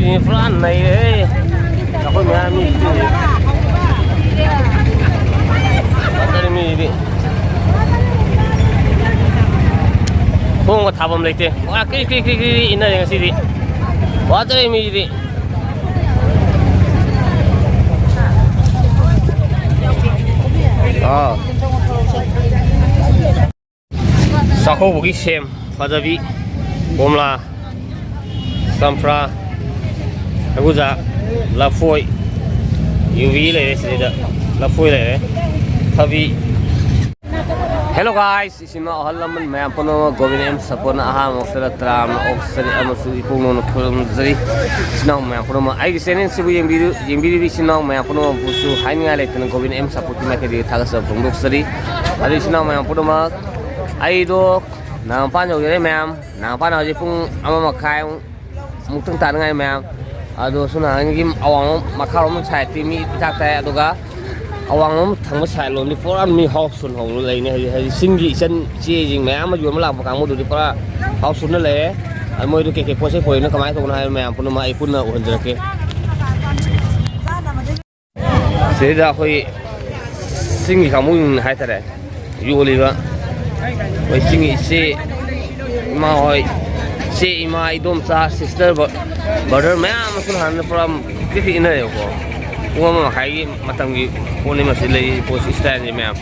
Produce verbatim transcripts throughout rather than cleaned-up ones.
ꯁꯤ ꯄꯨꯔꯥ ꯅꯩꯔꯦꯍꯦ꯫ ꯑꯩꯈꯣꯏ ꯃꯌꯥꯝ ꯃꯤ ꯐꯖꯔꯦ ꯃꯤꯗꯤ꯫ ꯈꯣꯡꯒ ꯊꯥꯐꯝ ꯂꯩꯇꯦ꯫ ꯄꯨꯔꯥ ꯀ꯭ꯔꯤ ꯀ꯭ꯔꯤ ꯀ꯭ꯔꯤ ꯀ꯭ꯔꯤ ꯏꯟꯅꯔꯦ ꯉꯁꯤꯗꯤ꯫ ꯋꯥꯗꯔꯦ ꯃꯤꯗꯤ꯫ ꯑꯥ꯫ ꯆꯥꯛꯀꯧꯕꯒꯤ ꯁꯦꯝ, ꯐꯖꯕꯤ, ꯀꯣꯝꯂꯥ, ꯆꯝꯄ꯭ꯔꯥ, ꯑꯒꯨꯖꯥ, ꯂꯐꯣꯏ, ꯌꯨꯕꯤ ꯂꯩꯔꯦ ꯁꯤꯗꯩꯗ, ꯂꯐꯣꯏ ꯂꯩꯔꯦ, ꯊꯕꯤ꯫ Hello guys, ꯏꯆꯤꯟ ꯏꯅꯥꯎ ꯑꯍꯜ ꯂꯃꯟ ꯃꯌꯥꯝ ꯄꯨꯝꯅꯃꯛ ꯒꯣꯕꯤꯟ ꯑꯦꯝ ꯁꯄꯣꯔꯠꯅ ꯑꯍꯥꯟꯕ ꯃꯛꯇꯗ ꯇꯔꯥꯝꯅ ꯑꯣꯛꯆꯔꯤ ꯑꯃꯁꯨꯡ ꯏꯄꯨꯛ ꯅꯧꯅ ꯈꯨꯔꯨꯝꯖꯔꯤ꯫ ꯏꯆꯤꯟ ꯏꯅꯥꯎ ꯃꯌꯥꯝ ꯄꯨꯝꯅꯃꯛ ꯑꯩꯒꯤ channel ꯁꯤꯕꯨ ꯌꯦꯡꯕꯤꯔꯤꯕ ꯏꯆꯤꯟ ꯏꯅꯥꯎ ꯃꯌꯥꯝ ꯄꯨꯝꯅꯃꯛꯄꯨꯁꯨ ꯍꯥꯏꯅꯤꯡꯉꯥꯏ ꯂꯩꯇꯅ ꯒꯣꯕꯤꯟ ꯑꯦꯝ ꯁꯄꯣꯔꯠꯀꯤ ꯃꯥꯏꯀꯩꯗꯒꯤ ꯊꯥꯒꯠꯆꯕ ꯐꯣꯡꯗꯣꯛꯆꯔꯤ꯫ ꯑꯗꯨ ꯏꯆꯤꯟ ꯏꯅꯥꯎ ꯃꯌꯥꯝ ꯄꯨꯝꯅꯃꯛ, ꯑꯩꯗꯣ ꯅꯥꯒꯥꯃꯄꯥꯟ ꯌꯧꯖꯔꯦ ꯃꯌꯥꯝ꯫ ꯅꯥꯒꯥꯃꯄꯥꯟ ꯍꯧꯖꯤꯛ ꯄꯨꯡ ꯑꯃ ꯃꯈꯥꯏꯃꯨꯛ ꯑꯃꯨꯛꯇꯪ ꯇꯥꯅꯉꯥꯏ ꯃꯌꯥꯝ꯫ ꯑꯗꯣ ꯁꯣꯝ ꯅꯥꯀꯟꯒꯤ ꯑꯋꯥꯡꯂꯣꯝ ꯃꯈꯥꯔꯣꯝ side ꯇꯤ ꯃꯤ ꯏꯊꯥꯛ ꯊꯥꯏ, ꯑꯗꯨꯒ ꯑꯋꯥꯡꯂꯣꯝ ꯊꯪꯕ side ꯂꯣꯝꯗꯤ ꯄꯨꯔꯥ ꯃꯤ ꯍꯥꯎꯁꯐꯨꯜ ꯍꯧꯅ ꯂꯩꯅꯦ꯫ ꯍꯧꯖꯤꯛ, ꯍꯧꯖꯤꯛ ꯆꯤꯡꯒꯤ ꯏꯆꯟ ꯏꯆꯦꯁꯤꯡ ꯃꯌꯥꯝ ꯑꯃ ꯌꯣꯟꯕ ꯂꯥꯛꯄ ꯀꯥꯡꯕꯨꯗꯨꯗꯤ ꯄꯨꯔꯥ ꯍꯥꯎꯁꯐꯨꯜꯅ ꯂꯩꯔꯦ꯫ ꯑꯗꯨ ꯃꯣꯏꯗꯣ ꯀꯩꯀꯩ ꯄꯣꯠ ꯆꯩ ꯄꯨꯔꯛꯏꯅꯣ, ꯀꯃꯥꯏꯅ ꯇꯧꯕꯅꯣ ꯍꯥꯏꯕ ꯃꯌꯥꯝ ꯄꯨꯝꯅꯃꯛ ꯑꯩ ꯄꯨꯟꯅ ꯎꯍꯟꯖꯔꯛꯀꯦ꯫ ꯁꯤꯗꯩꯗ ꯑꯩꯈꯣꯏ ꯆꯤꯡꯒꯤ ꯀꯥꯡꯕꯨꯁꯤꯡ ꯍꯥꯏꯇꯥꯔꯦ, ꯌꯣꯜꯂꯤꯕ ꯑꯩꯈꯣꯏ ꯆꯤꯡꯒꯤ ꯏꯆꯦ, ꯏꯃꯥ ꯍꯣꯏ, ꯏꯆꯦ, ꯏꯃꯥ, ꯏꯗꯣꯝꯆꯥ, sister, brother ꯃꯌꯥꯝ ꯑꯃꯁꯨ ꯍꯥꯟꯅ ꯄꯨꯔꯥ ꯀ꯭ꯔꯤꯛ ꯀ꯭ꯔꯤꯛ ꯏꯟꯅꯔꯦꯕꯀꯣ꯫ ꯄꯨꯡ ꯑꯃ ꯃꯈꯥꯏꯒꯤ ꯃꯇꯝꯒꯤ ꯄꯣꯠꯅꯤ ꯃꯁꯤ ꯂꯩꯔꯤꯕ ꯄꯣꯠꯁꯤ, style ꯁꯤ ꯃꯌꯥꯝ꯫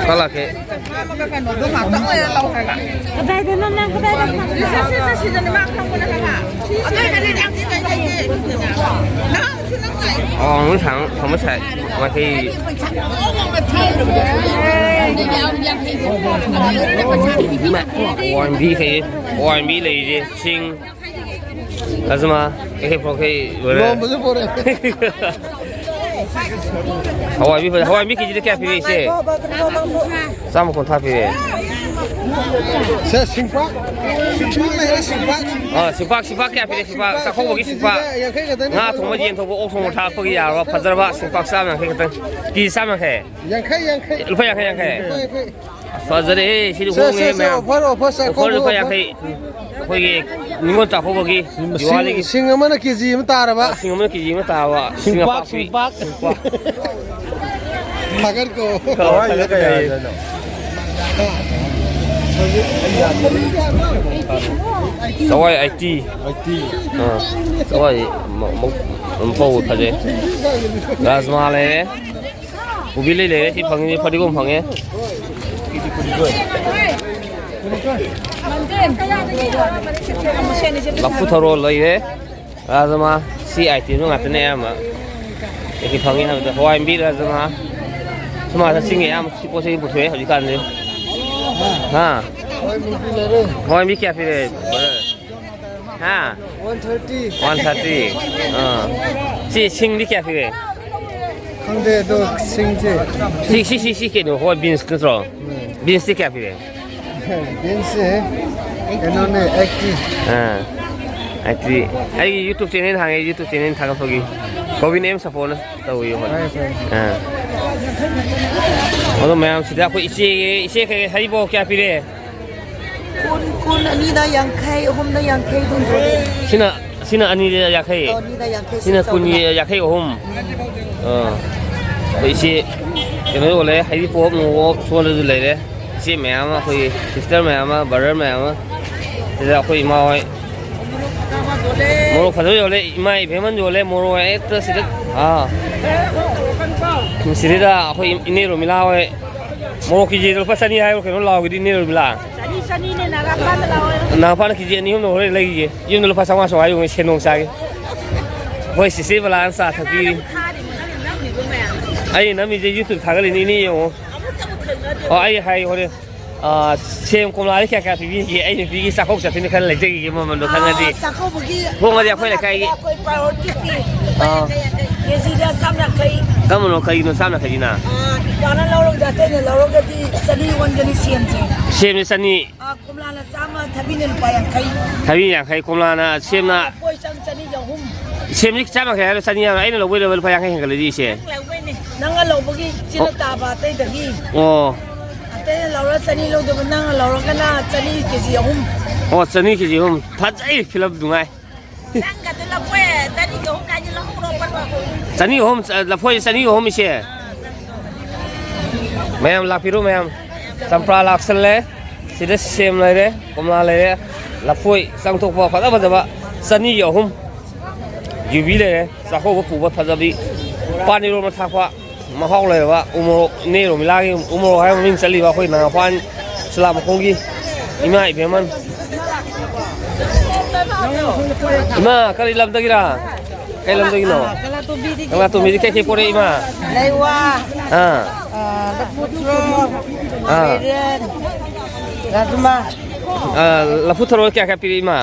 ꯀꯂꯛꯀꯦ꯫ ꯀꯗꯥꯏꯗꯅꯣ ꯅꯪ ꯀꯗꯥꯏꯗ ꯐꯪꯉꯤꯅꯣ? ꯑꯋꯥꯡꯕ ꯁꯥꯡ ꯐꯝꯕ ꯁꯥꯏ ꯃꯥꯏꯀꯩ꯫ ꯑꯋꯥꯡꯕꯤ ꯀꯩ, ꯑꯋꯥꯡꯕꯤ ꯂꯩꯔꯤꯁꯦ ꯁꯤꯡ꯫ ꯔꯖꯃꯥ, ꯀꯩꯀꯩ ꯄꯣꯔꯛꯀꯦ ꯂꯣꯏꯔꯦ꯫ ꯂꯣꯝꯕꯁꯨ ꯄꯣꯔꯛꯑꯦ꯫ ꯍꯋꯥꯏꯕꯤ ꯐꯖ-, ꯍꯋꯥꯏꯕꯤ ꯀꯦꯖꯤꯗ ꯀꯌꯥ ꯄꯤꯔꯤ ꯏꯆꯦ? ꯆꯥꯝꯃ ꯀꯨꯟꯊ꯭ꯔꯥ ꯄꯤꯔꯦ꯫ ꯁꯦ, ꯁꯤꯡꯄꯥꯛ꯫ ꯁꯤꯡꯄꯥꯛ ꯂꯩꯔꯦ, ꯁꯤꯡꯄꯥꯛ꯫ ꯑꯥ, ꯁꯤꯡꯄꯥꯛ, ꯁꯤꯡꯄꯥꯛ ꯀꯌꯥ ꯄꯤꯔꯦ? ꯁꯤꯡꯄꯥꯛ, ꯆꯥꯛꯀꯧꯕꯒꯤ ꯁꯤꯡꯄꯥꯛ꯫ ꯀꯦꯖꯤꯗ ꯌꯥꯡꯈꯩ ꯈꯛꯇꯅꯤ꯫ ꯉꯥ ꯊꯣꯡꯕ, ꯌꯦꯟ ꯊꯣꯡꯕ, ꯑꯣꯛ ꯊꯣꯡꯕ ꯊꯥꯛꯄꯒꯤ ꯌꯥꯔꯕ ꯐꯖꯔꯕ ꯁꯤꯡꯄꯥꯛ ꯆꯥꯝ ꯌꯥꯡꯈꯩ ꯈꯛꯇꯪ꯫ ꯀꯦꯖꯤ ꯆꯥꯝ ꯌꯥꯡꯈꯩ꯫ ꯌꯥꯡꯈꯩ, ꯌꯥꯡꯈꯩ꯫ ꯂꯨꯄꯥ ꯌꯥꯡꯈꯩ, ꯌꯥꯡꯈꯩ꯫ ꯌꯥꯡꯈꯩ, ꯌꯥꯡꯈꯩ꯫ ꯐꯖꯔꯦꯍꯦ, ꯁꯤꯗꯤ ꯁꯦ, ꯍꯣꯡꯉꯦꯍꯦ ꯁꯦ, ꯁꯦ, ꯃꯌꯥꯝ꯫ ꯑꯣꯐꯔ, ꯑꯣꯐꯔ, ꯆꯥꯛꯀꯧꯕ ꯑꯣꯐꯔ ꯂꯨꯄꯥ ꯑꯣꯐꯔ꯫ ꯌꯥꯡꯈꯩ꯫ ꯑꯩꯈꯣꯏꯒꯤ ꯅꯤꯉꯣꯜ ꯆꯥꯛꯀꯧꯕꯒꯤ, ꯁꯤꯡ, ꯗꯤꯋꯥꯂꯤꯒꯤ꯫ ꯁꯤꯡ ꯑꯃꯅ ꯀꯦꯖꯤ ꯑꯃ ꯇꯥꯔꯕ꯫ ꯁꯤꯡ ꯑꯃꯅ ꯀꯦꯖꯤ ꯑꯃ ꯇꯥꯕ꯫ ꯁꯤꯡ ꯁꯤꯡꯄꯥꯛ, ꯑꯄꯥꯛꯄꯤ꯫ ꯁꯤꯡꯄꯥꯛ꯫ ꯁꯤꯡꯄꯥꯛ꯫ ꯊꯥꯒꯠꯀꯣ꯫ ꯀꯋꯥꯏꯗ ꯀꯌꯥ ꯍꯥꯏꯗꯣꯏꯅꯣ? ꯆꯋꯥꯏ ꯑꯩꯠꯇꯤ꯫ ꯑꯩꯠꯇꯤ꯫ ꯑꯥ, ꯆꯋꯥꯏ ꯃ-, ꯃ-, ꯑꯗꯨꯝ ꯄꯧ ꯐꯖꯩ꯫ ꯔꯥꯖꯃꯥ ꯂꯩꯔꯦ꯫ ꯀꯣꯕꯤ ꯂꯩ ꯂꯩꯔꯦ꯫ ꯁꯤ ꯐꯪꯉꯤ, ꯐꯗꯤꯒꯣꯝ ꯐꯪꯉꯦ꯫ ꯂꯐꯨ ꯊꯔꯣ ꯂꯩꯔꯦ꯫ ꯔꯥꯖꯃꯥ, ꯁꯤ ꯑꯥꯏꯇꯦꯝꯗꯣ ꯉꯥꯛꯇꯅꯦ ꯑꯌꯥꯝꯕ꯫ ꯑꯩꯒꯤ ꯐꯪꯉꯤ ꯍꯥꯏꯕꯗ ꯍꯋꯥꯏ ꯃꯨꯕꯤ, ꯔꯥꯖꯃꯥ꯫ ꯁꯨꯃꯥꯡꯗ ꯆꯤꯡꯒꯤ ꯑꯌꯥꯝꯕ ꯁꯤ ꯄꯣꯠ ꯆꯩ ꯄꯨꯊꯣꯛꯑꯦ ꯍꯧꯖꯤꯛꯀꯥꯟꯁꯦ꯫ ꯍꯥ? ꯍꯋꯥꯏ ꯃꯨꯕꯤ ꯂꯩꯔꯦ꯫ ꯍꯋꯥꯏ ꯃꯨꯕꯤ ꯀꯌꯥ ꯄꯤꯔꯦ, brother? ꯍꯥ? One thirty. One thirty. ꯑꯥ꯫ ꯁꯤ ꯁꯤꯡꯗꯤ ꯀꯌꯥ ꯄꯤꯔꯦ? ꯈꯪꯗꯦ ꯑꯗꯣ ꯁꯤꯡꯁꯦ꯫ ꯁꯤ, ꯁꯤ, ꯁꯤ, ꯁꯤ ꯀꯩꯅꯣ? ꯍꯣꯏ, ꯕꯤꯟꯁ ꯅꯠꯇ꯭ꯔꯣ? ꯎꯝ꯫ ꯕꯤꯟꯁꯇꯤ ꯀꯌꯥ ꯄꯤꯔꯦ? ꯕꯤꯟꯁꯁꯦ ꯀꯩꯅꯣꯅꯦ, ꯑꯩꯠꯇꯤ꯫ ꯑꯥ, ꯑꯩꯠꯇꯤ꯫ ꯑꯩꯒꯤ YouTube channel ꯍꯥꯡꯉꯦ, YouTube channel ꯊꯥꯒꯠꯄꯒꯤ꯫ ꯀꯣꯕꯤ ꯅꯦꯝ ꯁꯄꯣꯔꯠꯅ ꯇꯧꯕꯤꯌꯨ, ꯍꯣꯏ꯫ ꯐꯔꯦ, ꯐꯔꯦ꯫ ꯑꯥ꯫ ꯑꯗꯣ ꯃꯌꯥꯝꯁꯤꯗ ꯑꯩꯈꯣꯏ ꯏꯆꯦ, ꯏꯆꯦ ꯀꯩ ꯍꯩꯕꯣ ꯀꯌꯥ ꯄꯤꯔꯦ? ꯀꯨꯟ, ꯀꯨꯟ, ꯑꯅꯤꯗ ꯌꯥꯡꯈꯩ, ꯑꯍꯨꯝꯗ ꯌꯥꯡꯈꯩ ꯑꯗꯨꯝ ꯌꯣꯜꯂꯦ꯫ ꯁꯤꯅ, ꯁꯤꯅ ꯑꯅꯤꯗ ꯌꯥꯡꯈꯩ꯫ ꯑꯣ, ꯑꯅꯤꯗ ꯌꯥꯡꯈꯩ ꯁꯤꯅ ꯁꯤ ꯀꯨꯟꯒꯤ ꯆꯥꯎꯕꯗ꯫ ꯌꯥꯡꯈꯩ ꯑꯍꯨꯝ꯫ ꯑꯥ꯫ ꯑꯩꯈꯣꯏ ꯏꯆꯦ ꯀꯩꯅꯣ ꯌꯣꯜꯂꯦ, ꯍꯩꯔꯤꯕꯣꯞ, ꯃꯣꯔꯣꯛ ꯁꯣꯝꯗꯁꯨ ꯂꯩꯔꯦ꯫ ꯏꯆꯦ ꯃꯌꯥꯝ ꯑꯃ, ꯑꯩꯈꯣꯏꯒꯤ sister ꯃꯌꯥꯝ ꯑꯃ, brother ꯃꯌꯥꯝ ꯑꯃ꯫ ꯁꯤꯗ ꯑꯩꯈꯣꯏ ꯏꯃꯥ ꯍꯣꯏ ꯃꯣꯔꯣꯛ ꯐꯖꯕ ꯌꯣꯜꯂꯦ, ꯏꯃꯥ ꯏꯕꯦꯝꯃꯟ ꯌꯣꯜꯂꯦ, ꯃꯣꯔꯣꯛ ꯍꯦꯛꯇ ꯁꯤꯗ, ꯑꯥ꯫ ꯁꯤꯗꯩꯗ ꯑꯩꯈꯣꯏ ꯏꯅꯦ ꯔꯣꯃꯤꯂꯥ ꯍꯣꯏ ꯃꯣꯔꯣꯛ ꯀꯦꯖꯤꯗ ꯂꯨꯄꯥ ꯆꯅꯤ ꯍꯥꯏꯕ ꯀꯩꯅꯣ ꯂꯥꯎꯈꯤꯗꯤ, ꯏꯅꯦ ꯔꯣꯃꯤꯂꯥ꯫ ꯆꯅꯤ, ꯆꯅꯤꯅꯦ, ꯅꯥꯒꯥꯄꯥꯟꯗ ꯂꯥꯎꯋꯦ꯫ ꯅꯥꯒꯥꯄꯥꯟꯗ ꯀꯦꯖꯤ ꯑꯅꯤ ꯑꯍꯨꯝꯗ ꯍꯣꯔꯦꯟ ꯂꯩꯈꯤꯒꯦ꯫ ꯌꯨꯝꯗ ꯂꯨꯄꯥ ꯆꯥꯝꯃꯉꯥ ꯆꯥꯝꯃꯉꯥ ꯌꯣꯡꯉꯦ ꯁꯦꯟꯗꯣꯡ ꯆꯥꯒꯦ꯫ ꯑꯩꯈꯣꯏ ꯁꯤꯁꯤ ꯕꯂꯥꯅ ꯆꯥ ꯊꯛꯄꯤꯔꯤ꯫ ꯊꯥꯔꯤꯕ ꯅꯪꯅ ꯅꯝꯃꯤꯕ ꯃꯌꯥꯝꯁꯦ꯫ ꯑꯩ ꯅꯝꯃꯤꯁꯦ YouTube ꯊꯥꯒꯠꯂꯤꯅꯤ, ꯏꯅꯦ ꯌꯦꯡꯉꯣ꯫ ꯑꯃꯨꯛꯇꯕꯨ ꯊꯦꯡꯅꯗ꯭ꯔꯤ꯫ ꯑꯣ, ꯑꯩ ꯍꯥꯏ ꯍꯣꯔꯦꯟ꯫ ꯑꯥ, ꯁꯦꯝ ꯀꯣꯝꯂꯥꯗꯤ ꯀꯌꯥ ꯀꯌꯥ ꯄꯤꯕꯤꯒꯦ? ꯑꯩ ꯅꯨꯄꯤꯒꯤ ꯆꯥꯛꯀꯧ ꯆꯠꯇꯣꯏꯅꯤ ꯈꯔ ꯂꯩꯖꯈꯤꯒꯦ ꯃꯃꯜꯗꯣ ꯈꯪꯉꯗꯤ꯫ ꯑꯥ, ꯆꯥꯛꯀꯧꯕꯒꯤ ꯍꯣꯡꯉꯗꯤ ꯑꯩꯈꯣꯏ ꯂꯩꯀꯥꯏꯒꯤ꯫ ꯑꯩꯈꯣꯏ priority ꯄꯤ꯫ ꯑꯥ꯫ ꯀꯦꯖꯤꯗ ꯆꯥꯝ ꯌꯥꯡꯈꯩ꯫ ꯀꯔꯝꯕꯅꯣ? ꯀꯩꯒꯤꯅꯣ ꯆꯥꯝ ꯌꯥꯡꯈꯩꯁꯤꯅ? ꯑꯥ, ꯏꯄꯥꯅ ꯂꯧꯔꯒ ꯑꯇꯩꯅ ꯂꯧꯔꯒꯗꯤ ꯆꯅꯤ ꯑꯣꯟꯒꯅꯤ ꯁꯦꯝꯁꯦ꯫ ꯁꯦꯝꯁꯦ ꯆꯅꯤ꯫ ꯑꯥ, ꯀꯣꯝꯂꯥꯅ ꯆꯥꯝꯃ, ꯊꯕꯤꯅ ꯂꯨꯄꯥ ꯌꯥꯡꯈꯩ꯫ ꯊꯕꯤ ꯌꯥꯡꯈꯩ, ꯀꯣꯝꯂꯥꯅ, ꯁꯦꯝꯅ꯫ ꯂꯐꯣꯏ ꯆꯪ ꯆꯅꯤꯒꯤ ꯑꯍꯨꯝ꯫ ꯁꯦꯝꯁꯤ ꯆꯥꯝ ꯌꯥꯡꯈꯩ ꯍꯥꯏꯔꯣ, ꯆꯅꯤ ꯍꯥꯏꯔꯣ? ꯑꯩꯅ ꯂꯧꯕꯩ ꯂꯧꯕ ꯂꯨꯄꯥ ꯌꯥꯡꯈꯩ ꯍꯦꯟꯒꯠꯂꯗꯤ ꯏꯆꯦ꯫ ꯅꯪ ꯂꯧꯕꯒꯤ ꯏꯆꯦꯅ ꯑꯣ꯫ ꯇꯥꯕ ꯑꯇꯩꯗꯒꯤ꯫ ꯑꯣ꯫ ꯑꯇꯩꯅ ꯂꯧꯔ ꯆꯅꯤ ꯂꯧꯗꯕ, ꯅꯪꯅ ꯂꯧꯔꯒꯅ ꯆꯅꯤ ꯀꯦꯖꯤ ꯑꯍꯨꯝ꯫ ꯑꯣ, ꯆꯅꯤ ꯀꯦꯖꯤ ꯑꯍꯨꯝ꯫ ꯐꯖꯩ ꯐꯤꯂꯝ ꯅꯨꯡꯉꯥꯏ꯫ ꯅꯪꯒꯗꯤ ꯂꯐꯣꯏ ꯆꯅꯤꯒꯤ ꯑꯍꯨꯝ ꯀꯥꯏꯗꯤ ꯂꯧꯍꯧꯔꯣ ꯄꯠ ꯄꯠ꯫ ꯆꯅꯤ ꯑꯍꯨꯝ, ꯑ, ꯂꯐꯣꯏ ꯆꯅꯤ ꯑꯍꯨꯝ ꯏꯆꯦ꯫ ꯃꯌꯥꯝ ꯂꯥꯛꯄꯤꯔꯣ ꯃꯌꯥꯝ꯫ ꯆꯝꯄ꯭ꯔꯥ ꯂꯥꯛꯁꯜꯂꯦ꯫ ꯁꯤꯗ ꯁꯦꯝ ꯂꯩꯔꯦ, ꯀꯣꯝꯂꯥ ꯂꯩꯔꯦ, ꯂꯐꯣꯏ ꯆꯪꯊꯣꯛꯄ ꯐꯖ ꯐꯖꯕ ꯆꯅꯤꯒꯤ ꯑꯍꯨꯝ꯫ ꯌꯨꯕꯤ ꯂꯩꯔꯦ, ꯆꯥꯛꯀꯧꯕ ꯄꯨꯕ ꯐꯖꯕꯤ꯫ ꯄꯥꯟ ꯏꯔꯣꯟꯕ ꯊꯥꯛꯄ꯫ ꯃꯍꯥꯎ ꯂꯩꯔꯕ ꯎꯃꯣꯔꯣꯛ, ꯏꯅꯦ ꯔꯣꯃꯤꯂꯥꯒꯤ ꯎꯃꯣꯔꯣꯛ ꯍꯥꯏꯕ ꯃꯃꯤꯡ ꯆꯠꯂꯤꯕ ꯑꯩꯈꯣꯏ ꯅꯪꯒꯥꯄꯥꯟ ꯁꯤꯂꯥꯃꯈꯣꯡꯒꯤ ꯏꯃꯥ ꯏꯕꯦꯝꯃꯟ꯫ ꯏꯃꯥ, ꯀꯔꯤ ꯂꯝꯗꯒꯤꯔꯥ? ꯀꯩ ꯂꯝꯗꯒꯤꯅꯣ? ꯀꯪꯂꯥꯇꯣꯝꯕꯤꯗꯒꯤ꯫ ꯀꯪꯂꯥꯇꯣꯝꯕꯤꯗꯤ ꯀꯩ ꯀꯩ ꯄꯣꯔꯛꯏ, ꯏꯃꯥ? ꯂꯩꯋꯥ, ꯑꯥ꯫ ꯑꯥ, ꯂꯐꯨ ꯊꯔꯣ, ꯑꯥ꯫ ꯃꯥꯏꯔꯦꯟ, ꯔꯥꯖꯃꯥ꯫ ꯑꯥ, ꯂꯐꯨ ꯊꯔꯣ ꯀꯌꯥ ꯀꯌꯥ ꯄꯤꯔꯛꯏ, ꯏꯃꯥ?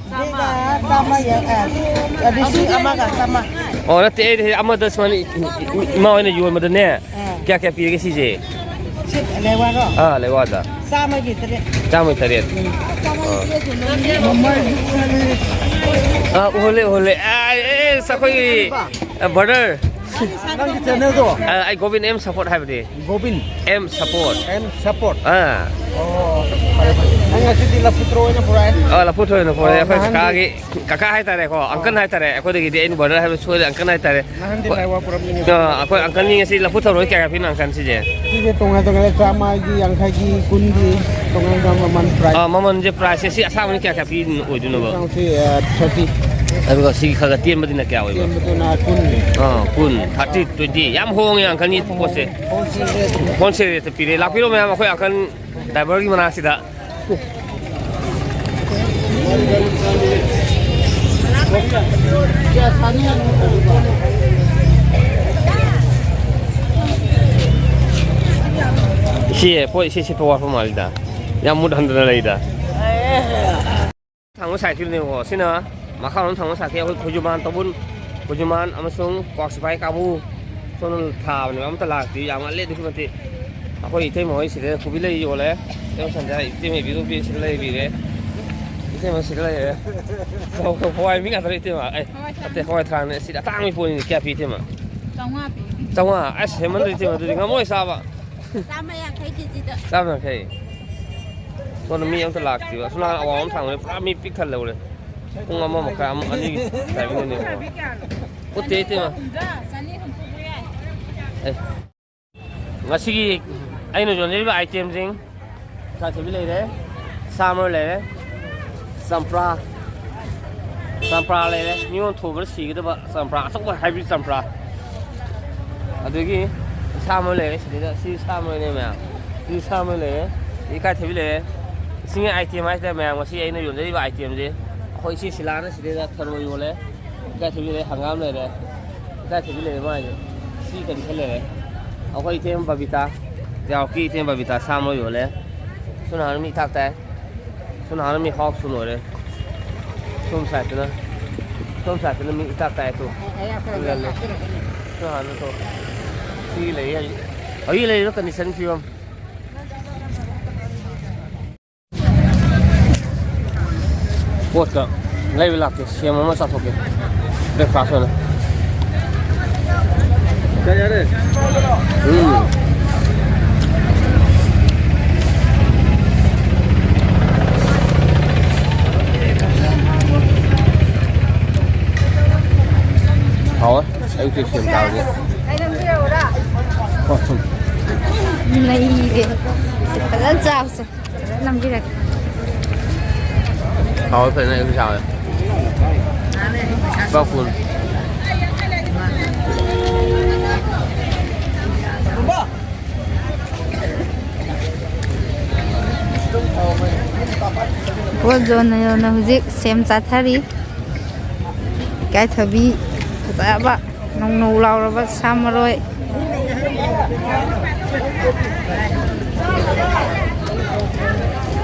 ꯁꯤꯒ ꯆꯥꯝꯃ ꯌꯥꯡ-, ꯑ, ꯂꯤꯁꯤꯡ ꯑꯃꯒ ꯆꯥꯝꯃ꯫ ꯑꯣ, ꯅꯠꯇꯦ, ꯑꯩꯗꯤ ꯑꯃꯗ ꯁꯨꯃꯥꯏꯅ ꯏ-, ꯏ-, ꯏ-, ꯏꯃꯥ ꯍꯣꯏꯅ ꯌꯣꯟꯕꯗꯅꯦ, ꯑꯥ꯫ ꯀꯌꯥ ꯀꯌꯥ ꯄꯤꯔꯒꯦ ꯁꯤꯁꯦ? ꯁꯤ ꯂꯩꯋꯥꯔꯣ? ꯑꯥ, ꯂꯩꯋꯥꯗ꯫ ꯆꯥꯝꯃꯒꯤ ꯇꯔꯦꯠ꯫ ꯆꯥꯝꯃꯒꯤ ꯇꯔꯦꯠ꯫ ꯎꯝ꯫ ꯑꯥ꯫ ꯑꯥ, ꯎꯍꯜꯂꯦ, ꯎꯍꯜꯂꯦ꯫ ꯑꯥ, ꯑꯦ, ꯑꯦ, ꯑꯩꯈꯣꯏꯒꯤ, ꯑ, brother꯫ ꯅꯪꯒꯤ channelꯗꯣ? ꯑ, ꯑꯩ ꯒꯣꯕꯤꯟ ꯑꯦꯝ ꯁꯄꯣꯔꯠ ꯍꯥꯏꯕꯅꯦ꯫ Gobin? M sport. M sport. ꯑꯥ꯫ ꯑꯣ, ꯐꯔꯦ, ꯐꯔꯦ꯫ ꯅꯪ ꯉꯁꯤꯗꯤ ꯂꯐꯨ ꯊꯔꯣ ꯑꯣꯏꯅ ꯄꯨꯔꯛꯑꯦ? ꯑ, ꯂꯐꯨ ꯊꯔꯣ ꯑꯣꯏꯅ ꯄꯨꯔꯛꯑꯦ꯫ ꯑꯣ, ꯑꯩꯈꯣꯏ ꯅꯍꯥꯟꯗꯤ ꯀꯀꯥꯒꯤ, ꯀꯀꯥ ꯍꯥꯏꯇꯥꯔꯦꯀꯣ, ꯑꯣ꯫ Uncle ꯍꯥꯏꯇꯥꯔꯦ꯫ ꯑꯩꯈꯣꯏꯗꯒꯤꯗꯤ ꯑꯩꯅ brother ꯍꯥꯏꯕ ꯁꯣꯏꯔꯦ, uncle ꯍꯥꯏꯇꯥꯔꯦ꯫ ꯅꯍꯥꯟꯗꯤ ꯍꯣꯏ꯫ ꯂꯥꯏꯋꯥ ꯄꯨꯔꯛꯄꯅꯤꯅꯦ꯫ ꯑ, ꯑꯩꯈꯣꯏ uncleꯅꯤ ꯉꯁꯤ ꯂꯐꯨ ꯊꯔꯣ ꯀꯌꯥ ꯄꯤꯅꯣ uncle ꯁꯤꯁꯦ? ꯁꯤꯁꯦ ꯇꯣꯉꯥꯟ ꯇꯣꯉꯥꯟꯂꯦ, ꯆꯥꯝꯃꯒꯤ, ꯌꯥꯡꯈꯩꯒꯤ, ꯀꯨꯟꯒꯤ, ꯇꯣꯉꯥꯟ ꯇꯣꯉꯥꯟꯕ ꯃꯃꯜ price꯫ ꯑ, ꯃꯃꯜꯁꯦ priceꯁꯦ ꯁꯤ ꯑꯁꯥꯡꯕꯅ ꯀꯌꯥ ꯀꯌꯥ ꯄꯤ ꯑꯣꯏꯗꯣꯏꯅꯣꯕ? ꯑꯁꯥꯡꯁꯤ, ꯑ, thirty꯫ ꯑꯗꯨꯒ ꯁꯤ ꯈꯔ ꯈꯔ ꯇꯦꯟꯕꯗꯨꯅ ꯀꯌꯥ ꯑꯣꯏꯕ? ꯇꯦꯟꯕꯗꯨꯅ ꯀꯨꯟ꯫ ꯑꯥ, ꯀꯨꯟ, thirty, twenty꯫ ꯌꯥꯝ ꯍꯣꯡꯉꯦ uncle ꯅꯤ ꯄꯣꯠꯁꯦ꯫ Wholesale rate꯫ Wholesale rateꯇ ꯄꯤꯔꯦ꯫ ꯂꯥꯛꯄꯤꯔꯣ ꯃꯌꯥꯝ, ꯑꯩꯈꯣꯏ uncle driverꯒꯤ ꯃꯅꯥꯛꯁꯤꯗ꯫ ꯁꯤ ꯄꯣꯠ ꯏꯁꯤ ꯁꯤꯠꯄ ꯋꯥꯠꯄ ꯃꯥꯜꯂꯤꯗ꯫ ꯌꯥꯝ ꯃꯨꯠ ꯍꯟꯗꯅ ꯂꯩꯗ꯫ ꯊꯥꯡꯕ cycleꯅꯦꯕꯀꯣ꯫ ꯁꯤꯅ ꯃꯈꯥꯔꯣꯝ ꯊꯥꯡꯕ cycle, ꯑꯩꯈꯣꯏ ꯈꯣꯏꯖꯨꯃꯥꯟ ꯇꯧꯕꯨꯜ, ꯈꯣꯏꯖꯨꯃꯥꯟ ꯑꯃꯁꯨꯡ ꯀ꯭ꯋꯥꯛ ꯁꯤꯐꯥꯏ ꯀꯥꯡꯕꯨ ꯁꯣꯝꯗ ꯊꯥꯕꯅꯦꯕ, ꯑꯝꯇ ꯂꯥꯛꯇ꯭ꯔꯤ꯫ ꯌꯥꯝ ꯉꯜꯂꯦ ꯑꯗꯨꯛꯀꯤ ꯃꯇꯤꯛ꯫ ꯑꯩꯈꯣꯏ ꯏꯇꯩꯃ ꯍꯣꯏ ꯁꯤꯗ ꯀꯣꯕꯤ ꯂꯩ ꯌꯣꯜꯂꯦ꯫ ꯏꯇꯩꯃ ꯁꯟꯗ꯭ꯌꯥ, ꯏꯇꯩꯃ ꯏꯕꯤꯔꯨꯕꯤ ꯁꯤꯗ ꯂꯩꯕꯤꯔꯦ꯫ ꯏꯇꯩꯃ ꯁꯤꯗ ꯂꯩꯔꯦ꯫ ꯍꯋꯥꯏ ꯃꯤ ꯉꯥꯛꯇꯔꯣ ꯏꯇꯩꯃ? ꯑꯦ, ꯍꯋꯥꯏ ꯊ꯭ꯔꯥꯛ꯫ ꯅꯠꯇꯦ, ꯍꯋꯥꯏ ꯊ꯭ꯔꯥꯛꯅꯦ꯫ ꯁꯤꯗꯤ ꯑꯇꯥꯡꯕ ꯄꯣꯠꯅꯤꯅꯦ꯫ ꯀꯌꯥ ꯄꯤ ꯏꯇꯩꯃ? ꯆꯥꯝꯃꯉꯥ ꯄꯤ꯫ ꯆꯥꯝꯃꯉꯥ? ꯑꯁ, ꯍꯦꯟꯃꯟꯗ꯭ꯔꯣ ꯏꯇꯩꯃ? ꯑꯗꯨꯗꯤ ꯉꯝꯃꯣꯏ ꯆꯥꯕ꯫ ꯆꯥꯝꯃ ꯌꯥꯡꯈꯩ ꯀꯦꯖꯤꯗ꯫ ꯆꯥꯝꯃ ꯌꯥꯡꯈꯩ꯫ ꯁꯣꯝꯗ ꯃꯤ ꯑꯝꯇ ꯂꯥꯛꯇꯦꯕ꯫ ꯁꯣꯝ ꯅꯥꯀꯟ ꯑꯋꯥꯡ ꯑꯃ ꯊꯥꯡꯕꯗ ꯄꯨꯔꯥ ꯃꯤ ꯄꯤꯛ ꯊꯜꯂꯦ ꯎꯔꯦ꯫ ꯄꯨꯡ ꯑꯃ ꯃꯈꯥꯏ, ꯑꯃ, ꯑꯅꯤꯒꯤ timing ꯅꯦꯕ꯫ ꯎꯠꯇꯦ ꯏꯇꯩꯃ꯫ ꯑꯦ꯫ ꯉꯁꯤꯒꯤ ꯑꯩꯅ ꯌꯣꯟꯖꯔꯤꯕ item ꯁꯤꯡ, ꯏꯀꯥꯏꯊꯕꯤ ꯂꯩꯔꯦ, ꯁꯥ ꯃꯔꯣꯏ ꯂꯩꯔꯦ, ꯆꯝꯄ꯭ꯔꯥ, ꯆꯝꯄ꯭ꯔꯥ ꯂꯩꯔꯦ, ꯃꯤꯉꯣꯟ ꯊꯣꯕꯗ ꯁꯤꯒꯗꯕ ꯆꯝꯄ꯭ꯔꯥ, ꯑꯆꯧꯕ hybrid ꯆꯝꯄ꯭ꯔꯥ꯫ ꯑꯗꯒꯤ ꯁꯥ ꯃꯔꯣꯏ ꯂꯩꯔꯦ ꯁꯤꯗꯩꯗ, ꯁꯤ ꯁꯥ ꯃꯔꯣꯏꯅꯦ ꯃꯌꯥꯝ, ꯁꯤ ꯁꯥ ꯃꯔꯣꯏ ꯂꯩꯔꯦ꯫ ꯏꯀꯥꯏꯊꯕꯤ ꯂꯩꯔꯦ꯫ ꯏꯁꯤꯡꯒꯤ item ꯍꯥꯏꯁꯤꯗ ꯃꯌꯥꯝ ꯉꯁꯤ ꯑꯩꯅ ꯌꯣꯟꯖꯔꯤꯕ item ꯁꯦ, ꯑꯩꯈꯣꯏ ꯏꯆꯦ ꯁꯤꯂꯥꯅ ꯁꯤꯗꯩꯗ ꯊꯔꯣꯏ ꯌꯣꯜꯂꯦ꯫ ꯏꯀꯥꯏꯊꯕꯤ ꯂꯩꯔꯦ, ꯍꯪꯒꯥꯝ ꯂꯩꯔꯦ꯫ ꯏꯀꯥꯏꯊꯕꯤ ꯂꯩꯔꯦ ꯃꯥꯏꯁꯦ꯫ ꯁꯤ ꯀꯔꯤ ꯈꯔ ꯂꯩꯔꯦ? ꯑꯩꯈꯣꯏ ꯏꯇꯩꯃ ꯕꯕꯤꯇꯥ, ꯌꯥꯎꯀꯤ ꯏꯇꯩꯃ ꯕꯕꯤꯇꯥ ꯁꯥ ꯃꯔꯣꯏ ꯌꯣꯜꯂꯦ꯫ ꯁꯣꯝ ꯅꯥꯀꯟꯗ ꯃꯤ ꯏꯇꯥꯛ ꯇꯥꯏ꯫ ꯁꯣꯝ ꯅꯥꯀꯟꯗ ꯃꯤ ꯍꯥꯎꯁ ꯐꯨꯜ ꯑꯣꯏꯔꯦ꯫ ꯁꯣꯝ ꯁꯥꯏꯠꯇꯅ, ꯁꯣꯝ ꯁꯥꯏꯠꯇꯅ ꯃꯤ ꯏꯇꯥꯛ ꯇꯥꯏ ꯇꯨ꯫ ꯁꯣꯝ ꯅꯥꯀꯟꯗ ꯇꯨ꯫ ꯁꯤ ꯂꯩ ꯍꯧꯖꯤꯛ꯫ ꯍꯧꯖꯤꯛ ꯂꯩꯔꯤꯕ condition ꯐꯤꯕꯝ꯫ ꯄꯣꯠꯀ ꯂꯩꯕ ꯂꯥꯛꯀꯦ, ꯁꯦꯝ ꯑꯃ ꯆꯥꯊꯣꯛꯀꯦ꯫ Breakfast ꯑꯣꯏꯅ꯫ ꯎꯝ꯫ ꯍꯥꯎꯋꯦ꯫ ꯑꯌꯨꯛꯀꯤ ꯁꯦꯝ ꯆꯥꯕꯗꯤ꯫ ꯅꯩꯔꯦ꯫ ꯐꯖꯅ ꯆꯥꯕꯁꯦ꯫ ꯐꯖꯅ ꯅꯝꯕꯤꯔꯒꯦ꯫ ꯍꯥꯎꯋꯦ, ꯐꯖꯅ ꯑꯌꯨꯛꯀꯤ ꯆꯥꯕꯗꯤ꯫ ꯂꯨꯄꯥ ꯀꯨꯟ꯫ ꯄꯣꯠ ꯌꯣꯟꯅ ꯌꯣꯟꯅ ꯍꯧꯖꯤꯛ ꯁꯦꯝ ꯆꯥꯊꯔꯤ꯫ ꯏꯀꯥꯏꯊꯕꯤ ꯐꯖꯕ, ꯅꯧ ꯅꯧ ꯂꯥꯎꯔꯕ ꯁꯥ ꯃꯔꯣꯏ꯫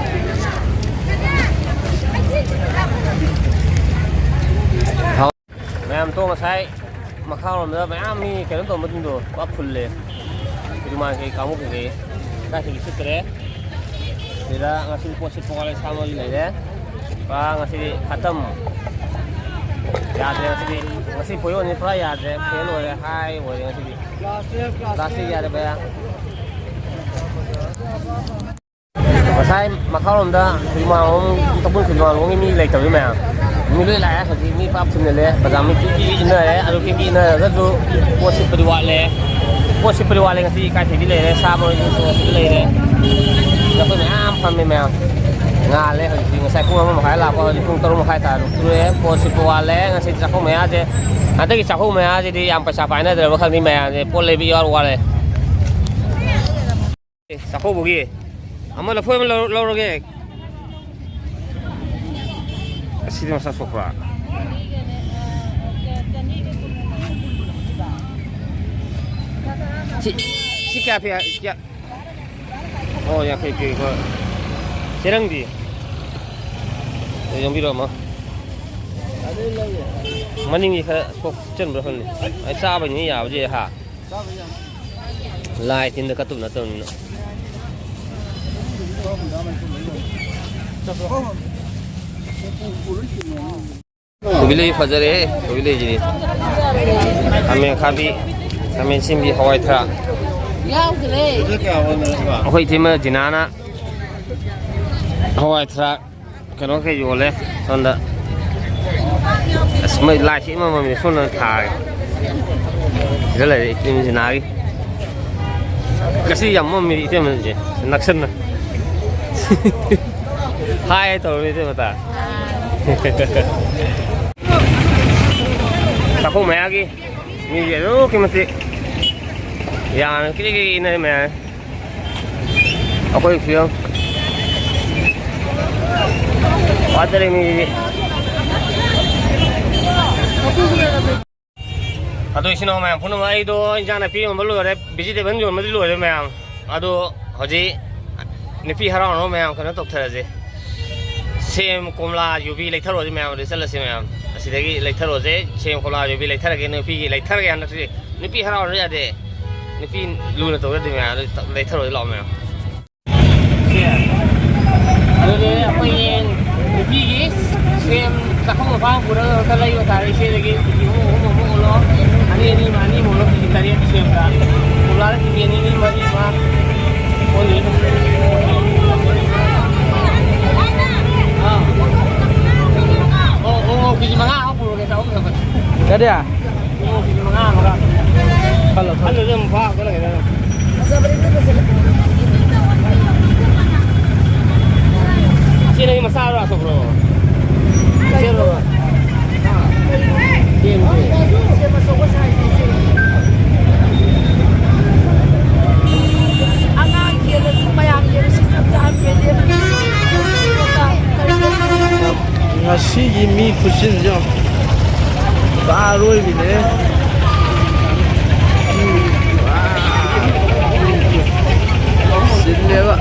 ꯃꯌꯥꯝ ꯇꯣ ꯉꯁꯥꯏ ꯃꯈꯥꯔꯣꯝꯗ ꯃꯌꯥꯝ ꯃꯤ ꯀꯩꯅꯣ ꯇꯧꯕꯁꯤꯡꯗꯣ ꯄꯨꯔꯥ ꯐꯨꯜꯂꯦ꯫ ꯏꯗꯨꯃꯥꯟ ꯀꯩ ꯀꯥꯡꯕꯨ ꯀꯩꯀꯩ ꯀꯥꯏꯗꯒꯤ ꯁꯤꯠꯇ꯭ꯔꯦ꯫ ꯁꯤꯗ ꯉꯁꯤ ꯄꯣꯠ ꯁꯤꯠꯄ ꯋꯥꯠꯂꯦ, ꯁꯥ ꯃꯔꯣꯏ ꯂꯩꯔꯦ꯫ ꯄꯨꯔꯥ ꯉꯁꯤꯗꯤ ꯈꯇꯝ꯫ ꯌꯥꯗ꯭ꯔꯦ ꯉꯁꯤꯗꯤ꯫ ꯉꯁꯤ ꯄꯣꯌꯣꯟꯁꯤ ꯄꯨꯔꯥ ꯌꯥꯗ꯭ꯔꯦ꯫ ꯐꯦꯜ ꯑꯣꯏꯔꯦ, ꯍꯥꯏ ꯑꯣꯏꯔꯦ ꯉꯁꯤꯗꯤ꯫ ꯄ꯭ꯂꯥꯁꯇꯤꯛ ꯌꯥꯗꯦ ꯚꯩꯌꯥ꯫ ꯉꯁꯥꯏ ꯃꯈꯥꯔꯣꯝꯗ ꯏꯃꯥꯟꯅꯕ ꯇꯧꯕꯨꯜ ꯈꯨꯟꯗ꯭ꯔꯥꯡꯂꯣꯝꯒꯤ ꯃꯤ ꯂꯩꯇꯕꯅꯤ ꯃꯌꯥꯝ꯫ ꯃꯤ ꯂꯣꯏ ꯂꯥꯛꯑꯦ꯫ ꯍꯧꯖꯤꯛ ꯃꯤ ꯄꯥꯞ ꯊꯤꯟꯖꯜꯂꯦ꯫ ꯕꯖꯥꯔ ꯃꯤ ꯄꯤ ꯄꯤ ꯏꯟꯅꯔꯦ꯫ ꯑꯗꯨ ꯄꯤ ꯄꯤ ꯏꯟꯅꯔꯒꯁꯨ ꯄꯣꯠ ꯁꯤꯠꯄꯗꯤ ꯋꯥꯠꯂꯦ꯫ ꯄꯣꯠ ꯁꯤꯠꯄꯗꯤ ꯋꯥꯠꯂꯦ꯫ ꯉꯁꯤ ꯏꯀꯥꯏꯊꯕꯤ ꯂꯩꯔꯦ꯫ ꯁꯥ ꯃꯔꯣꯏ ꯁꯤꯠꯄ ꯂꯩꯔꯦ꯫ ꯑꯩꯈꯣꯏ ꯃꯌꯥꯝ ꯐꯝꯃꯦ ꯃꯌꯥꯝ꯫ ꯉꯥꯜꯂꯦ ꯍꯧꯖꯤꯛꯇꯤ꯫ ꯉꯁꯥꯏ ꯄꯨꯡ ꯑꯃ ꯃꯈꯥꯏ ꯂꯥꯛꯄ, ꯍꯧꯖꯤꯛ ꯄꯨꯡ ꯇꯔꯨꯛ ꯃꯈꯥꯏ ꯇꯥꯔꯦ꯫ ꯇꯣꯛꯑꯦ꯫ ꯄꯣꯠ ꯁꯤꯠꯄ ꯋꯥꯠꯂꯦ꯫ ꯉꯁꯤ ꯆꯥꯛꯈꯨꯝ ꯃꯌꯥꯁꯦ, ꯍꯟꯗꯛꯀꯤ ꯆꯥꯛꯈꯨꯝ ꯃꯌꯥꯁꯤꯗꯤ ꯌꯥꯝ ꯄꯩꯁꯥ ꯄꯥꯏꯅꯗ꯭ꯔꯕ ꯈꯪꯗꯦ ꯃꯌꯥꯝꯁꯦ꯫ ꯄꯣꯠ ꯂꯩꯕ ꯏꯋꯥꯠ ꯋꯥꯠꯂꯦ꯫ ꯑꯦ, ꯆꯥꯛꯀꯧꯕꯒꯤ ꯑꯃ ꯂꯐꯣꯏ ꯑꯃ ꯂꯧ-, ꯂꯧꯔꯒꯦ꯫ ꯑꯁꯤꯗꯤ ꯃꯁꯥ ꯁꯣꯛꯄ꯭ꯔꯥ? ꯁꯤ, ꯁꯤ ꯀꯌꯥ ꯄꯤ ꯍꯥꯏ-, ꯀꯌꯥ? ꯑꯣ, ꯌꯥꯡꯈꯩ ꯄꯤ, ꯍꯣꯏ꯫ ꯆꯦꯔꯪꯗꯤ? ꯑꯦ, ꯌꯣꯝꯕꯤꯔꯣ ꯑꯃ꯫ ꯃꯅꯤꯡꯒꯤ ꯈꯔ ꯁꯣꯛꯆꯟꯕ꯭ꯔꯥ ꯈꯪꯗꯦ꯫ ꯑꯩ ꯆꯥꯕꯩꯅꯤ ꯌꯥꯕꯁꯦ, ꯍꯥ? ꯂꯥꯏ ꯇꯤꯟꯗ ꯀꯠꯇꯧ ꯅꯠꯇꯕꯅꯤꯅ꯫ ꯀꯣꯕꯤ ꯂꯩ ꯐꯖꯔꯦꯍꯦ, ꯀꯣꯕꯤ ꯂꯩꯁꯤꯗꯤ꯫ ꯈꯥꯃꯦꯟ ꯑꯈꯥꯕꯤ, ꯈꯥꯃꯦꯟ ꯑꯁꯤꯟꯕꯤ, ꯍꯋꯥꯏ ꯊ꯭ꯔꯥꯛ꯫ ꯌꯥꯎꯗ꯭ꯔꯦ꯫ ꯑꯩꯈꯣꯏ ꯏꯇꯩꯃ ꯖꯤꯅꯥꯅ ꯍꯋꯥꯏ ꯊ꯭ꯔꯥꯛ ꯀꯩꯅꯣ ꯀꯩ ꯌꯣꯜꯂꯦ ꯁꯣꯝꯗ꯫ ꯑꯁ, ꯃꯣꯏ ꯂꯥꯏꯁꯤ ꯑꯃꯃꯝꯅꯤ ꯁꯣꯝꯗ ꯊꯥꯔꯦ꯫ ꯁꯤꯗ ꯂꯩꯔꯦ ꯏꯇꯩꯃ ꯖꯤꯅꯥꯒꯤ꯫ ꯉꯁꯤ ꯌꯥꯝ ꯃꯝꯃꯤ ꯏꯇꯩꯃꯁꯦ, ꯅꯛꯁꯟꯅ꯫ ꯍꯥꯏ ꯇꯧꯔꯦ ꯏꯇꯩꯃ ꯇꯥ꯫ ꯆꯥꯛꯈꯨꯝ ꯃꯌꯥꯒꯤ ꯃꯤꯁꯦ ꯑꯗꯨꯛꯀꯤ ꯃꯇꯤꯛ ꯌꯥꯝꯅ ꯀ꯭ꯔꯤ ꯀ꯭ꯔꯤ ꯏꯟꯅꯔꯦ ꯃꯌꯥꯝ꯫ ꯑꯩꯈꯣꯏ ꯐꯤꯕꯝ ꯋꯥꯗꯔꯦ ꯃꯤꯁꯤꯗꯤ꯫ ꯑꯗꯨ ꯏꯆꯤꯟ ꯏꯅꯥꯎ ꯃꯌꯥꯝ ꯄꯨꯝꯅꯃꯛ, ꯑꯩꯗꯣ ꯏꯟꯖꯥꯡ ꯅꯥꯄꯤ ꯌꯣꯟꯕ ꯂꯣꯏꯔꯦ, vegetable ꯌꯣꯟꯕꯗꯤ ꯂꯣꯏꯔꯦ ꯃꯌꯥꯝ꯫ ꯑꯗꯣ ꯍꯧꯖꯤꯛ ꯅꯨꯄꯤ ꯍꯔꯥꯎꯅꯕ ꯃꯌꯥꯝ ꯀꯩꯅꯣ ꯇꯧꯊꯔꯁꯦ꯫ ꯁꯦꯝ, ꯀꯣꯝꯂꯥ, ꯌꯨꯕꯤ ꯂꯩꯊꯔꯨꯔꯁꯤ ꯃꯌꯥꯝ, ꯑꯗꯨꯗ ꯆꯠꯂꯁꯤ ꯃꯌꯥꯝ꯫ ꯑꯁꯤꯗꯒꯤ ꯂꯩꯊꯔꯣꯁꯦ, ꯁꯦꯝ ꯀꯣꯝꯂꯥ ꯌꯣꯕꯤ ꯂꯩꯊꯔꯒꯦ, ꯅꯨꯄꯤꯒꯤ ꯂꯩꯊꯔꯒꯦ ꯍꯟꯗꯛꯇꯤ꯫ ꯅꯨꯄꯤ ꯍꯔꯥꯎꯔꯁꯨ ꯌꯥꯗꯦ, ꯅꯨꯄꯤ ꯂꯨꯅ ꯇꯧꯒꯗꯕ ꯃꯌꯥꯝꯗꯣ ꯂꯩꯊꯔꯣꯁꯦ ꯂꯥꯛꯑꯣ ꯃꯌꯥꯝ꯫ ꯑꯗꯨꯗꯤ ꯑꯩꯈꯣꯏꯒꯤ ꯅꯨꯄꯤꯒꯤ ꯁꯦꯝ ꯆꯥꯛꯈꯨꯝ ꯃꯄꯥꯟ ꯄꯨꯔꯒ ꯑꯝꯇ ꯂꯩꯕ ꯇꯥꯔꯦ꯫ ꯏꯆꯦꯗꯒꯤ ꯀꯦꯖꯤ ꯑꯍꯨꯝ ꯑꯍꯨꯝ ꯑꯃꯨꯛ ꯑꯣꯜꯂꯣ, ꯑꯅꯤ ꯑꯅꯤ ꯑꯃ ꯑꯅꯤ ꯑꯃꯨꯛ ꯑꯣꯜꯂꯣ, ꯀꯦꯖꯤ ꯇꯔꯦꯠ ꯁꯦꯝꯗ꯫ ꯀꯣꯝꯂꯥꯗ ꯀꯦꯖꯤ ꯑꯅꯤ ꯑꯅꯤ ꯃꯔꯤ ꯑꯃ ꯑꯣꯜꯂꯤ꯫ ꯑꯥ꯫ ꯑꯣ, ꯑꯣ, ꯑꯣ, ꯀꯦꯖꯤ ꯃꯉꯥ ꯑꯃ ꯄꯨꯔꯒꯦ, ꯆꯥꯍꯨꯝ ꯌꯥꯡꯈꯩ꯫ ꯀꯔꯤ? ꯈꯜꯂꯣ, ꯈꯜꯂꯣ꯫ ꯁꯤ ꯅꯪꯒꯤ ꯃꯆꯥꯔꯣ, ꯑꯆꯧꯕꯔꯣ? ꯁꯦꯝꯃꯣ꯫ ꯁꯦꯝꯁꯦ꯫ ꯑꯉꯥꯡ ꯌꯦꯜꯂꯁꯨ ꯃꯌꯥꯝ ꯌꯦꯜꯂꯁꯨ ꯆꯞ ꯆꯥꯅ ꯌꯦꯜꯂꯦ꯫ ꯉꯁꯤꯒꯤ ꯃꯤ ꯈꯨꯆꯤꯟꯁꯦ ꯌꯦꯡꯉꯣ꯫ ꯄꯨꯔꯥ ꯑꯔꯣꯏꯕꯤꯅꯦ꯫ ꯆꯤꯜꯂꯦꯕ꯫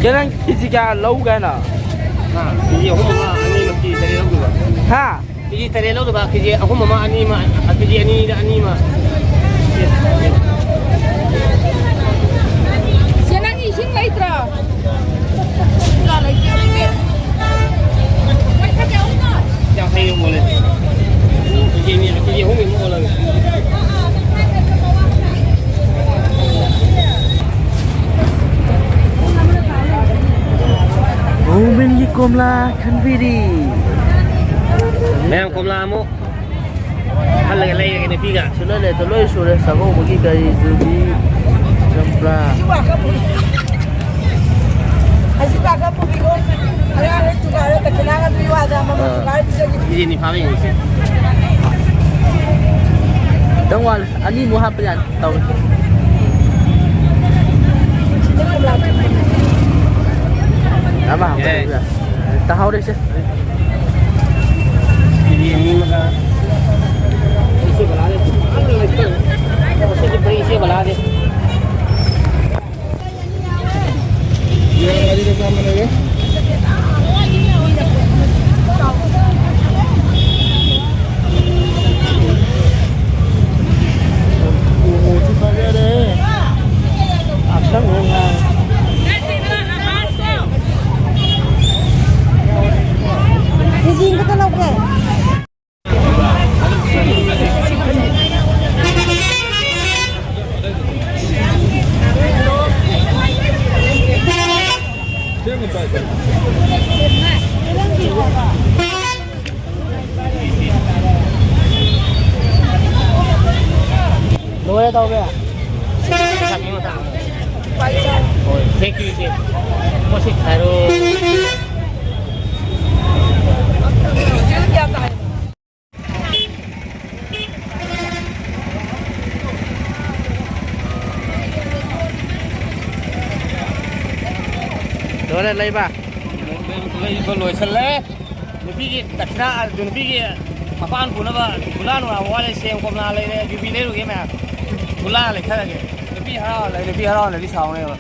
ꯀꯦ, ꯅꯪ ꯀꯦꯖꯤ ꯀꯌꯥ ꯂꯧꯒꯦ ꯍꯥꯏꯅꯣ? ꯍꯥ? ꯀꯦꯖꯤ ꯑꯍꯨꯝ ꯑꯃ, ꯑꯅꯤ ꯑꯃ, ꯀꯦꯖꯤ ꯇꯔꯦꯠ ꯂꯧꯗꯣꯏꯕ꯫ ꯍꯥ? ꯀꯦꯖꯤ ꯇꯔꯦꯠ ꯂꯧꯗꯕ, ꯀꯦꯖꯤ ꯑꯍꯨꯝ ꯑꯃ, ꯑꯅꯤ ꯑꯃ, ꯀꯦꯖꯤ ꯑꯅꯤꯗ ꯑꯅꯤ ꯑꯃ꯫ ꯆꯦ, ꯅꯪꯒꯤ ꯏꯁꯤꯡ ꯂꯩꯇ꯭ꯔꯣ? ꯏꯁꯤꯡꯒ ꯂꯩꯇꯦ, ꯂꯩꯇꯦ꯫ ꯌꯥꯡꯈꯩ ꯑꯃ ꯑꯣꯜꯂꯦ꯫ ꯀꯦꯖꯤ ꯑꯅꯤ, ꯀꯦꯖꯤ ꯑꯍꯨꯝꯒꯤ ꯑꯃ ꯑꯣꯜꯂꯒꯦ꯫ ꯒꯣꯕꯤꯟꯒꯤ ꯀꯣꯝꯂꯥ ꯈꯟꯕꯤꯔꯤ꯫ ꯃꯌꯥꯝ ꯀꯣꯝꯂꯥ ꯑꯃꯨꯛ ꯈꯜꯂꯒ ꯂꯩꯔꯒꯦ ꯅꯨꯄꯤꯒ꯫ ꯁꯨꯅ ꯂꯦꯠꯇ ꯂꯣꯏ ꯁꯨꯔꯦ, ꯆꯥꯛꯀꯧꯕꯒꯤ ꯀꯔꯤ ꯌꯨꯕꯤ, ꯆꯝꯄ꯭ꯔꯥ꯫ ꯑꯁꯤ ꯇꯥꯀ ꯄꯨꯕꯤꯔꯣ꯫ ꯑꯉꯥꯡꯈꯩ ꯗꯨꯀꯥꯟꯗ ꯗꯈꯤꯅꯥꯒ ꯄꯤꯌꯨ ꯍꯥꯏꯗ ꯃꯃꯜ ꯑꯥ꯫ ꯗꯨꯀꯥꯟꯗ ꯄꯤꯖꯒꯦ꯫ ꯀꯦꯖꯤ ꯑꯅꯤ ꯐꯥꯕ ꯌꯦꯡꯉꯁꯤ꯫ ꯈꯤꯇꯪ ꯋꯥꯠꯂꯤ꯫ ꯑꯅꯤꯃꯨꯛ ꯍꯥꯞꯄ ꯌꯥꯅꯤ꯫ ꯇꯧꯔꯤ꯫ ꯑꯃ ꯍꯥꯞꯄ ꯌꯥꯏ꯫ ꯇꯥꯍꯧꯔꯦꯁꯦ꯫ बड़ी से बना दे। ꯂꯣꯏꯔꯦ ꯇꯧꯕ꯫ ꯍꯣꯏ, thank you, ꯏꯆꯦ꯫ ꯄꯣꯠꯁꯤ ꯈꯥꯏꯔꯣ꯫ ꯂꯣꯏꯔꯦ ꯂꯩꯕ꯫ ꯂꯩꯕ ꯂꯣꯏꯁꯜꯂꯦ꯫ ꯅꯨꯄꯤꯒꯤ ꯗꯈꯤꯅꯥ ꯑꯗꯨ, ꯅꯨꯄꯤꯒꯤ ꯃꯄꯥꯟ ꯄꯨꯅꯕ ꯒꯨꯂꯥ ꯅꯨꯡꯂꯥ ꯋꯥꯠꯂꯦ, ꯁꯦꯝ ꯀꯣꯝꯂꯥ ꯂꯩꯔꯦ, ꯌꯨꯕꯤ ꯂꯩꯔꯨꯒꯦ ꯃꯌꯥꯝ꯫ ꯒꯨꯂꯥ ꯂꯩꯊꯔꯒꯦ꯫ ꯅꯨꯄꯤ ꯍꯔꯥꯎ ꯂꯩ, ꯅꯨꯄꯤ ꯍꯔꯥꯎꯅꯗꯤ ꯁꯥꯎꯅꯦꯕ꯫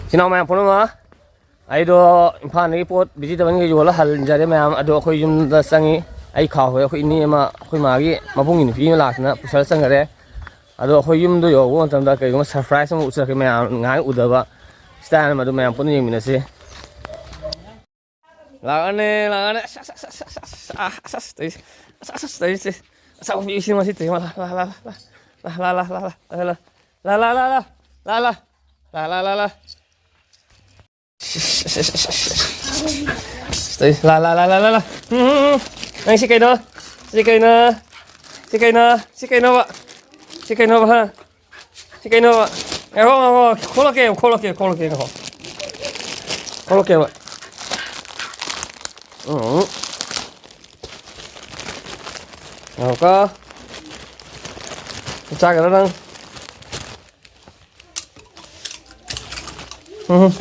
ꯏꯆꯤꯟ ꯏꯅꯥꯎ ꯃꯌꯥꯝ ꯄꯨꯝꯅꯃꯛ, ꯑꯩꯗꯣ ꯏꯝꯐꯥꯜꯗꯒꯤ ꯄꯣꯠ ꯚꯤꯖꯤꯠ ꯇꯧꯕꯅꯤꯒ ꯌꯣꯜꯂ ꯍꯟꯖꯔꯦ ꯃꯌꯥꯝ꯫ ꯑꯗꯣ ꯑꯩꯈꯣꯏ ꯌꯨꯝꯗ ꯆꯪꯉꯤ꯫ ꯑꯩ ꯈꯥꯎ ꯍꯣꯏ ꯑꯩꯈꯣꯏ ꯏꯅꯦ ꯑꯃ, ꯑꯩꯈꯣꯏ ꯃꯥꯒꯤ ꯃꯕꯨꯡꯒꯤ ꯅꯨꯄꯤ ꯑꯃ ꯂꯥꯛꯇꯅ ꯄꯨꯁꯜꯂ ꯆꯪꯈꯔꯦ꯫ ꯑꯗꯣ ꯑꯩꯈꯣꯏ ꯌꯨꯝꯗ ꯌꯧꯕ ꯃꯇꯝꯗ ꯀꯩꯒꯨꯝꯕ surprise ꯑꯃ ꯎꯠꯆꯔꯛꯀꯦ ꯃꯌꯥꯝ, ꯉꯥꯏꯍꯥꯛ ꯎꯗꯕ style ꯑꯃ, ꯑꯗꯨ ꯃꯌꯥꯝ ꯄꯨꯟꯅ ꯌꯦꯡꯃꯤꯟꯅꯁꯤ꯫ ꯂꯥꯛꯑꯅꯦ, ꯂꯥꯛꯑꯅꯦ꯫ ꯑꯁ, ꯑꯁ, ꯑꯁ, ꯑꯁ, ꯑꯁ, ꯑꯁ, ꯑꯁ, ꯑꯁ, ꯇꯧꯔꯤꯁꯦ꯫ ꯑꯁ, ꯑꯁ, ꯑꯁ, ꯇꯧꯔꯤꯁꯦ꯫ ꯑꯁ, ꯑꯁ, ꯃꯤ ꯏꯁꯤꯡ ꯃꯁꯤ ꯇꯧꯔꯤꯁꯦ꯫ ꯂꯥ, ꯂꯥ, ꯂꯥ, ꯂꯥ, ꯂꯥ꯫ ꯂꯥ, ꯂꯥ, ꯂꯥ, ꯂꯥ꯫ ꯂꯥ, ꯂꯥ, ꯂꯥ, ꯂꯥ, ꯂꯥ꯫ ꯂꯥ, ꯂꯥ, ꯂꯥ, ꯂꯥ, ꯂꯥ꯫ ꯎꯝ, ꯎꯝ, ꯎꯝ꯫ ꯅꯪ ꯁꯤ ꯀꯩꯅꯣ? ꯁꯤ ꯀꯩꯅꯣ? ꯁꯤ ꯀꯩꯅꯣ? ꯁꯤ ꯀꯩꯅꯣꯕ? ꯁꯤ ꯀꯩꯅꯣꯕ, ꯍꯥ? ꯁꯤ ꯀꯩꯅꯣꯕ? ꯉꯥꯏꯈꯣ, ꯉꯥꯏꯈꯣ, ꯈꯣꯠꯂꯛꯀꯦ, ꯈꯣꯠꯂꯛꯀꯦ, ꯈꯣꯠꯂꯛꯀꯦ, ꯉꯥꯏꯈꯣ꯫ ꯈꯣꯠꯂꯛꯀꯦꯕ꯫ ꯎꯝ꯫ ꯉꯥꯏꯈꯣꯀꯣ꯫ ꯆꯥꯒꯗ꯭ꯔꯥ ꯅꯪ? ꯎꯝ꯫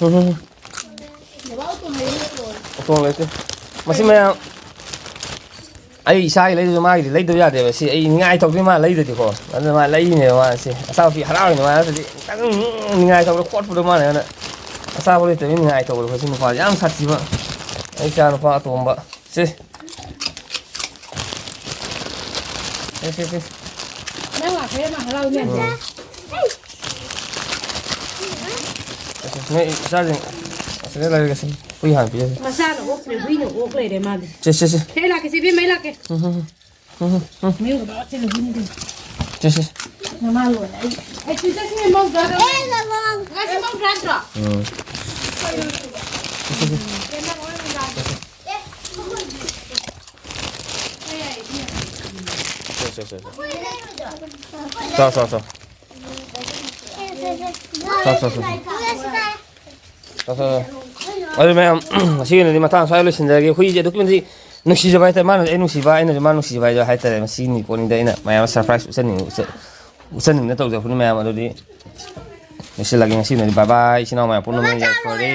ꯎꯝ꯫ ꯎꯇꯣꯡ ꯂꯩꯇꯦ꯫ ꯃꯁꯤ ꯃꯌꯥꯝ ꯑꯩ ꯏꯁꯥꯒꯤ ꯂꯩꯗꯁꯨ ꯃꯥꯒꯤꯗꯤ ꯂꯩꯗꯕ ꯌꯥꯗꯦꯕ꯫ ꯁꯤ ꯑꯩ ꯅꯤꯡꯉꯥꯏ ꯇꯧꯗꯣꯏ ꯃꯥ ꯂꯩꯗꯗꯤꯀꯣ꯫ ꯑꯗꯨꯅ ꯃꯥ ꯂꯩꯔꯤꯅꯦꯕ ꯃꯥꯁꯦ꯫ ꯑꯆꯥꯄꯣꯠ ꯍꯔꯥꯎꯔꯤꯅꯦ ꯃꯥ ꯅꯠꯇ꯭ꯔꯗꯤ ꯈꯤꯇꯪ ꯅꯤꯡꯉꯥꯏ ꯇꯧꯕꯗ ꯈꯣꯠꯄꯗꯣ ꯃꯥꯅ ꯍꯦꯟꯅ꯫ ꯑꯆꯥꯄꯣꯠ ꯂꯩꯇꯕꯅꯤ ꯅꯤꯡꯉꯥꯏ ꯇꯧꯕꯗꯣ ꯃꯁꯤ ꯅꯨꯄꯥꯁꯦ ꯌꯥꯝ ꯁꯥꯊꯤꯕ꯫ ꯑꯩ ꯏꯆꯥ ꯅꯨꯄꯥ ꯑꯇꯣꯝꯕ꯫ ꯁꯦ꯫ ꯁꯦ, ꯁꯦ, ꯁꯦ꯫ ꯅꯪ ꯂꯥꯛꯈ꯭ꯔꯦ ꯃꯥ ꯍꯔꯥꯎꯅꯤ꯫ ꯎꯝ꯫ ꯁꯦ, ꯁꯦ, ꯅꯣꯏ ꯏꯆꯥꯁꯤꯡ ꯑꯁꯤꯗ ꯂꯩꯔꯒꯦ ꯁꯦ꯫ ꯍꯨꯏ ꯍꯥꯟꯅ ꯄꯤꯖꯒꯦ꯫ ꯃꯆꯥꯅ ꯑꯣꯛꯈ꯭ꯔꯦ, ꯍꯨꯏꯅ ꯑꯣꯛ ꯂꯩꯔꯦ ꯃꯥꯗꯤ꯫ ꯁꯦ, ꯁꯦ, ꯁꯦ꯫ ꯁꯦ, ꯂꯥꯛꯀꯦ ꯁꯦ, ꯏꯕꯦꯝꯃ, ꯑꯩ ꯂꯥꯛꯀꯦ꯫ ꯎꯝ, ꯎꯝ, ꯎꯝ꯫ ꯃꯤꯑꯣꯏꯕ ꯂꯥꯛꯇꯦꯅ ꯍꯨꯏꯅꯗꯤ꯫ ꯁꯦ, ꯁꯦ, ꯁꯦ꯫ ꯃꯃꯥ ꯂꯣꯏꯔꯦ꯫ ꯑꯩ, ꯑꯩ ꯁꯤ ꯆꯠꯁꯤ, ꯃꯧ ꯗ꯭ꯔꯥꯏꯚꯔ꯫ ꯉꯥꯏꯁꯤ, ꯃꯧ ꯗ꯭ꯔꯥꯏꯚꯔ꯫ ꯎꯝ꯫ ꯁꯦ, ꯁꯦ, ꯁꯦ, ꯁꯦ꯫ ꯆꯥꯎ, ꯆꯥꯎ, ꯆꯥꯎ꯫ ꯆꯥꯎ, ꯆꯥꯎ, ꯆꯥꯎ꯫ ꯆꯥꯎ, ꯆꯥꯎ, ꯆꯥꯎ꯫ ꯑꯗꯨ ꯃꯌꯥꯝ, ꯉꯁꯤꯒꯤ ꯑꯣꯏꯅꯗꯤ ꯃꯇꯥꯡ ꯁ꯭ꯋꯥꯏꯗ ꯂꯣꯏꯁꯤꯟꯖꯔꯒꯦ꯫ ꯍꯨꯏꯁꯦ ꯑꯗꯨꯛꯀꯤ ꯃꯇꯤꯛ ꯅꯨꯡꯁꯤꯖꯕ ꯍꯥꯏꯇꯥꯔꯦ꯫ ꯃꯥꯅꯁꯨ ꯑꯩ ꯅꯨꯡꯁꯤꯕ, ꯑꯩꯅꯁꯨ ꯃꯥ ꯅꯨꯡꯁꯤꯕ ꯍꯥꯏꯗꯣ ꯍꯥꯏꯇꯥꯔꯦ꯫ ꯃꯁꯤꯅꯤ ꯄꯣꯠꯅꯤꯗ ꯑꯩꯅ ꯃꯌꯥꯝ ꯁꯔꯄ꯭ꯔꯥꯏꯁ ꯎꯠꯆꯅꯤꯡ-, ꯎꯠꯆ-, ꯎꯠꯆꯅꯤꯡꯗꯅ ꯇꯧꯖꯔꯛꯄꯅꯤ ꯃꯌꯥꯝ꯫ ꯑꯗꯨꯗꯤ ꯂꯣꯏꯁꯤꯜꯂꯒꯦ ꯉꯁꯤꯒꯤ ꯑꯣꯏꯅꯗꯤ꯫ ꯕꯥꯏ ꯕꯥꯏ, ꯏꯆꯤꯟ ꯏꯅꯥꯎ ꯃꯌꯥꯝ ꯄꯨꯝꯅꯃꯛ ꯌꯥꯏꯐꯔꯦ꯫